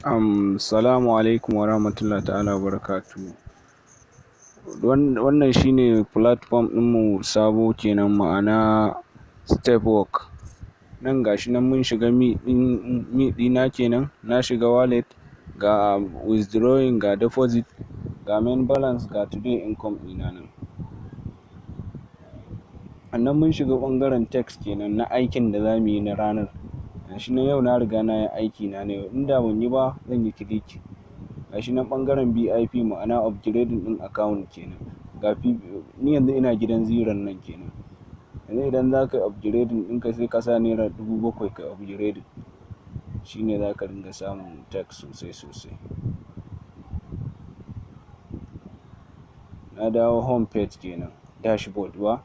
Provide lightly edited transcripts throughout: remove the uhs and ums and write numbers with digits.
Salamu alaikum wa rahmatullahi ta'ala wa barakatuhu. Wannan shine platform ɗinmu sabo kenan, ma'ana Stepwork. Nan gashi nan mun shiga me ɗina kenan, na shiga wallet, ga withdrawing, ga deposit, ga main balance, ga today income ɗina nan. Sannan mun shiga ɓangaren task kenan na aikin da za mu yi na ranar. Gashi nan yau na riga na yi aiki na na yau, inda ban yi ba zan yi click. Gashi nan ɓangaren VIP, ma'ana upgrading ɗin account kenan. Ga ni yanzu ina gidan zeron nan kenan. Yanzu idan za ka yi upgrading ɗinka, sai ka sa ₦7,000 ka yi upgrading. Shine za ka ringa samun task sosai sosai. Na dawo home page kenan, dashboard ba.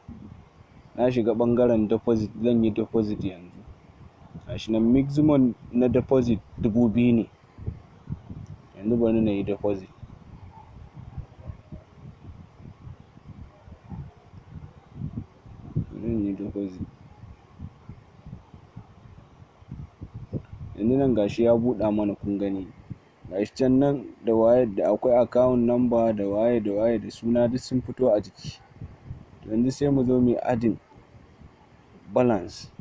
Na shiga ɓangaren deposit, zan yi deposit yanzu. Gashi nan maximum na deposit 2,000 ne. Yanzu bari na yi deposit. Bari in yi deposit. Yanzu nan gashi ya buɗa mana, kun gani. Gashi can nan da waye da akwai account number da waye da waye da suna, duk sun fito a jiki. Yanzu sai mu zo mu yi adding balance.